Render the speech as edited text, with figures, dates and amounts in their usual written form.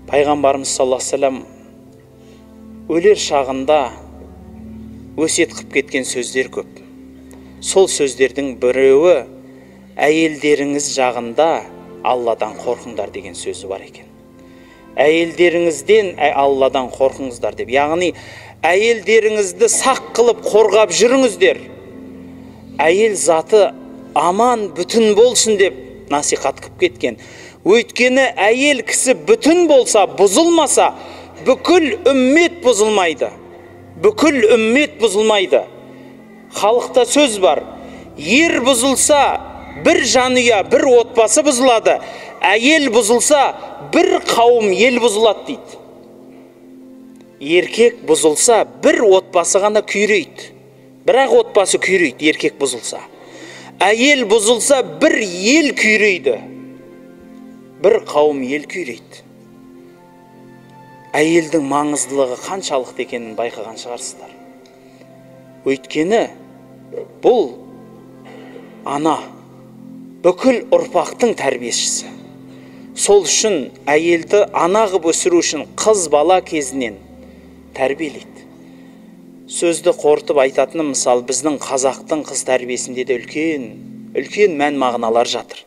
Пайғамбарымыз саллаллаху алейхи вассалам өлер шағында өсиет қылып кеткен сөздер көп. Сол сөздердің біреуі әйелдеріңіз жағында Алладан қорқыңдар деген сөзі бар екен. Әйелдеріңізден Алладан қорқыңыздар деп. Яғни әйелдеріңізді сақ қылып қорғап жүріңіздер. Әйел заты аман бүтін болсын деп насихат қылып кеткен. Өйткені әйел кісі бүтін болса, бұзылмаса, бүкіл үммет бұзылмайды. Бүкіл үммет бұзылмайды. Халықта сөз бар. Ер бұзылса, бір жанұя, бір отбасы бұзылады. Әйел бұзылса, бір қауым ел бұзылады дейді. Еркек бұзылса, бір отбасы ғана күйрейді. Бірақ отбасы күйрейді, еркек бұзылса. Әйел бұзылса, бір ел күйрейді. Бір қауым ел күйрейді. Әйелдің маңыздылығы қаншалықты екенін байқаған шығарсыздар. Өйткені бұл ана, бүкіл ұрпақтың тәрбиешісі. Сол үшін әйелді ана қып өсіру үшін қыз бала кезінен тәрбиелейді. Сөзді қорытып айтатыным, мысал, біздің қазақтың қыз тәрбиесінде де үлкен, үлкен мән мағыналар жатыр.